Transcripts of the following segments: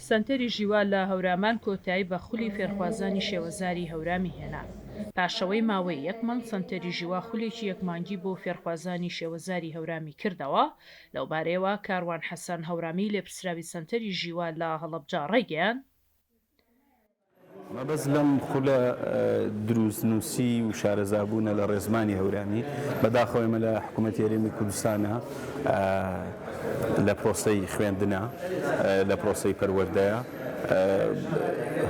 سەنتەری ژیوا لە هەورامان کۆتایی بە خولی فێرخوازانی شێوەزاری هەورامی هێنا. پاشئەوەی ماوەی یەک مانگ سەنتەری ژیوا خولێکی یەک مانگی بۆ فێرخوازانی شێوەزاری هەورامی کردەوە، لەوبارەیەوە کاروان حەسەن هەورامی لێپرسراوی سەنتەری ژیوا لە هەڵەبجە ڕایگەیاند، مەبەست لەم خولە دروستنووسی و شارەزابوونە لە ڕێزمانی هەورامی. بەداخەوە ئێمە لە حکوومەتی هەرێمی کوردستانا لە پرۆسەی خوێندنا، لە پرۆسەی پەروەردەیا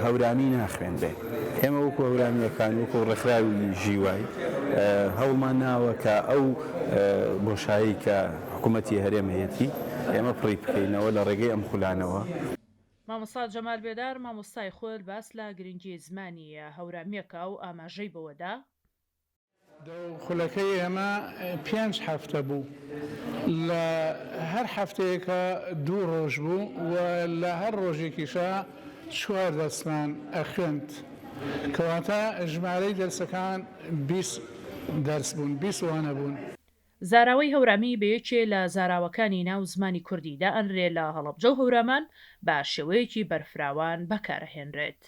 هەورامی ناخوێنرێ. ئێمە وەکوو هەورامییەکان، وەکوو ڕێکخراوی ژیوای هەوڵمان ناوە کە ئەو بۆشایەی کە حکوومەتی هەرێم هەیەتی ئێمە پڕی بکەینەوە لە ڕێگەی ئەم خولانەوە. مامۆستا جەمال بێدار، مامۆستای خول باس لە گرنگی زمانی هەورامییەکە و ئاماژەی بەوەدا، دەو خولەکەی ئێمە پێنج هەفتە بوو، لە هەر هەفتەیەکا دوو ڕۆژ بوو و لە هەر ڕۆژێکیشا چوار دەرسمان ئەخوێند. کەواتە ژمارەی دەرسەکان 20 دەرس بوون، 20 وانە بوون. زاراوەی هەورامی بە یەکێ لە زاراوەکانی ناو زمانی کوردی دائەنرێ لە هەڵەبجە و هەورامان بە شێوەیەکی بەرفراوان بەکارئەهێنرێت.